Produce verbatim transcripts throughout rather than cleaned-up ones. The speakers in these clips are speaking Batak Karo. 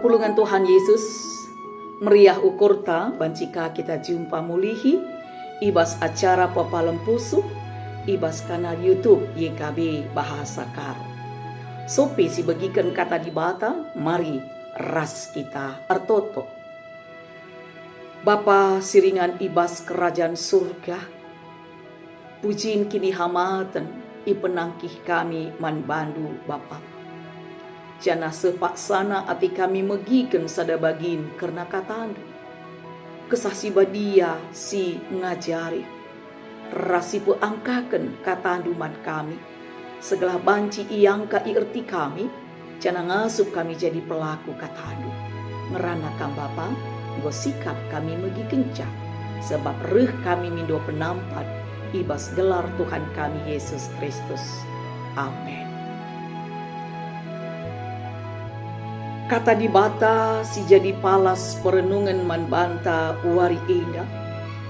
Pulungen Tuhan Yesus, meriah ukurta banci ka kita jumpa mulihi i bas acara Pepalem Pusuh i bas kanal YouTube Y K B Bahasa Karo. Sope si begiken Kata Dibata, mari ras kita ertoto. Bapa si ringan i bas Kerajan Surga, pujin kinihamaten ipenangkih kami man bandu, Bapa. Janah seh paksana ate kami megiken sada bagin kerna katandu. Kesah Si Badia si ngajari, ras si peangkaken katandu man kami, segelah banci iangka ierti kami, janah ngasup kami jadi pelaku katandu. Ngerana Kam Bapa, enggo sikap kami megikenca, sabap reh kami mindo penampat i bas gelar Tuhan kami Yesus Kristus. Amin. Kata Dibata si jadi palas perenungen man banta wari enda,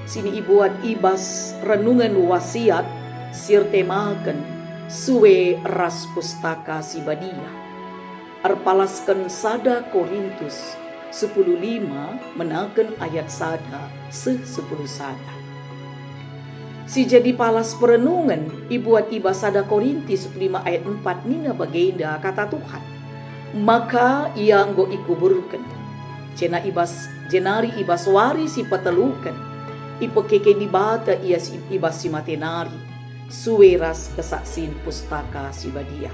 si ibuat i bas renungen Wasiat si ertemaken Sue ras Pustaka Si Badia. Erpalasken sada Korintus sepuluh lima menaken ayat sada seh sepuluh sada. Si jadi palas perenungen ibuat i bas sada Korintus sepuluh lima ayat empat nina bagenda kata Tuhan, "Maka ia enggo ikuburken, jena i bas, jenari i bas wari si peteluken, ipekeke Dibata ia si, i bas si mate nari, sue ras kesaksin Pustaka Si Badia."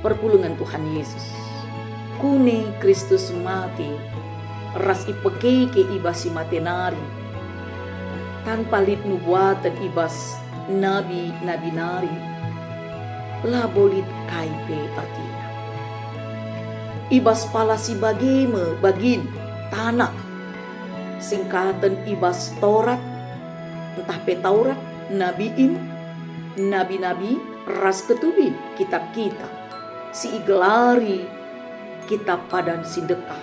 Perpulungen Tuhan Yesus. Kune Kristus mate ras ipekeke i bas si mate nari, tanpa lit nubuaten i bas nabi-nabi nari, labo lit kai pe ertina. I bas pala si bage me bagin taneh, singkaten i bas Taurat, ntah pe Taurat, Nabiin, nabi-nabi, ras ketubin kitab-kitab si igelari Kitab Padan Si Ndekah,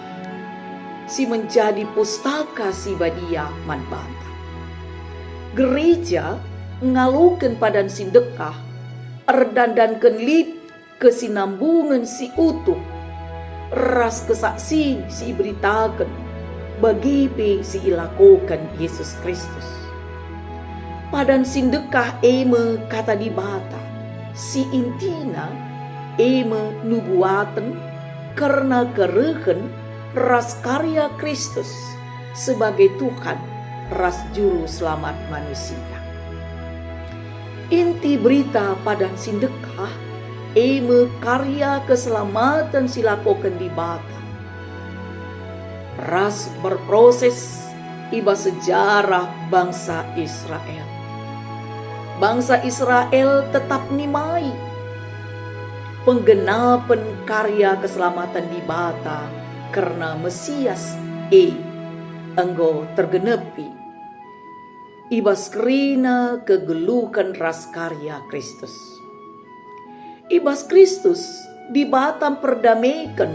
si menjadi Pustaka Si Badia man banta. Gereja ngaloken Padan Si Ndekah erdandanken lit kesinambungen si utuh ras kesaksin si iberitaken, bage pe si ilakoken Yesus Kristus. Padan Si Ndekah e me Kata Dibata, si intina e me nubuaten kerna kerehen ras karya Kristus sebagai Tuhan ras Juru Selamat manusia. Inti berita Padan Si Ndekah e me karya keselamaten si lakoken Dibata ras berproses i bas sejarah bangsa Israel. Bangsa Israel tetap nimai penggenapen karya keselamaten Dibata kerna Mesias e enggo tergenepi i bas kerina kegeluhen ras karya Kristus. I bas Kristus, Dibata mperdameken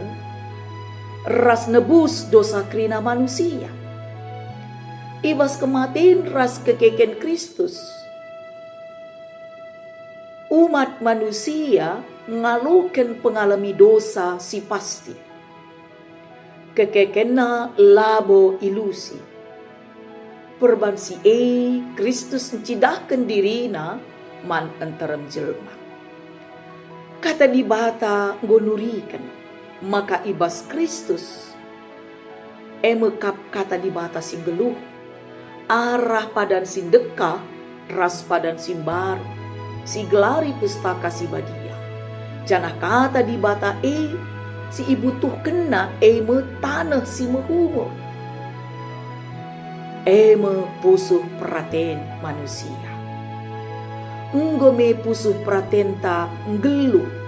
ras nebus dosa kerina manusia. I bas kematen ras kekeken Kristus, umat manusia ngaloken pengalemi dosa si pasti. Kekekenna labo ilusi. Perban si e, Kristus ncidahken diriNa man nterem jelma. Kata Dibata enggo nuriken maka i bas Kristus, e me kap Kata Dibata si nggeluh, arah Padan Si Ndekah ras Padan Si Mbaru, si igelari Pustaka Si Badia. Janah Kata Dibata e si ibutuhkenNa e me taneh si mehumur, e me pusuh peraten manusia. Enggo me pusuh peratenta nggeluh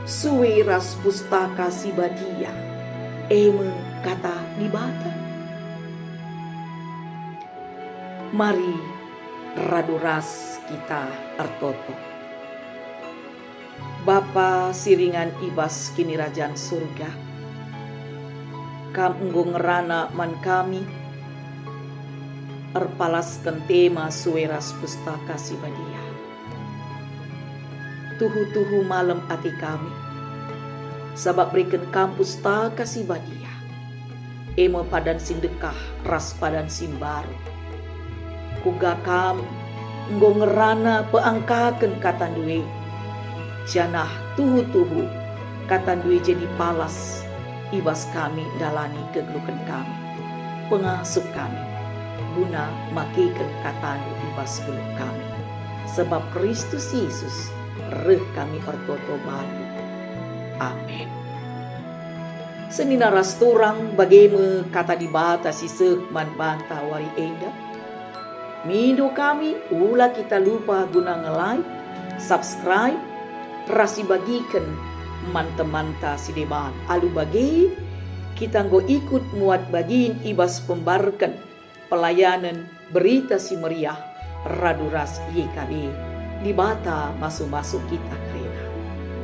sue ras Pustaka Si Badia, e me Kata Dibata. Mari radu ras kita ertoto. Bapa si ringan i bas Kinirajan Surga, Kam enggo ngerana man kami, erpalasken tema sue ras Pustaka Si Badia. Tuhu-tuhu malem ate kami, sabap bereken Kam Pustaka Si Badia, e me padan si ndekah ras padan si mbaru. Kuga Kam enggo ngerana peangkaken KataNdu e, janah tuhu-tuhu KataNdu e jadi palas i bas kami ndalani kegeluhen kami. Pengasup kami, guna makeken KataNdu i bas geluh kami. Sebab Kristus Yesus reh kami ertoto bandu. Amin. Senina ras turang, bage me Kata Dibata si seh man banta wari enda. Mindo kami, ula kita lupa guna nge-like, subscribe, ras ibagiken man temanta si deban. Alu bage, kita enggo ikut muat bagin i bas pembarken pelayanen Berita Si Meriah radu ras Y K B. Dibata masu-masu kita kerina.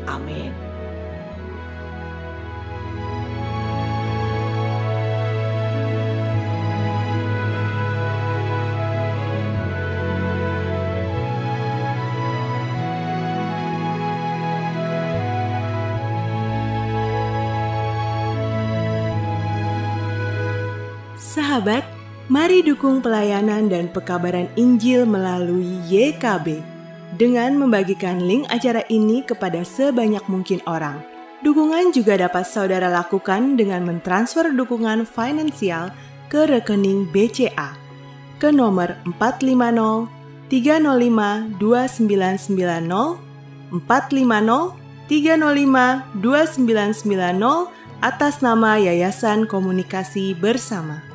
Amin. Sahabat, mari dukung pelayanan dan pekabaran Injil melalui Y K B dengan membagikan link acara ini kepada sebanyak mungkin orang. Dukungan juga dapat saudara lakukan dengan mentransfer dukungan finansial ke rekening B C A ke nomor empat lima nol tiga nol lima dua sembilan sembilan nol, empat lima nol tiga nol lima dua sembilan sembilan nol, atas nama Yayasan Komunikasi Bersama.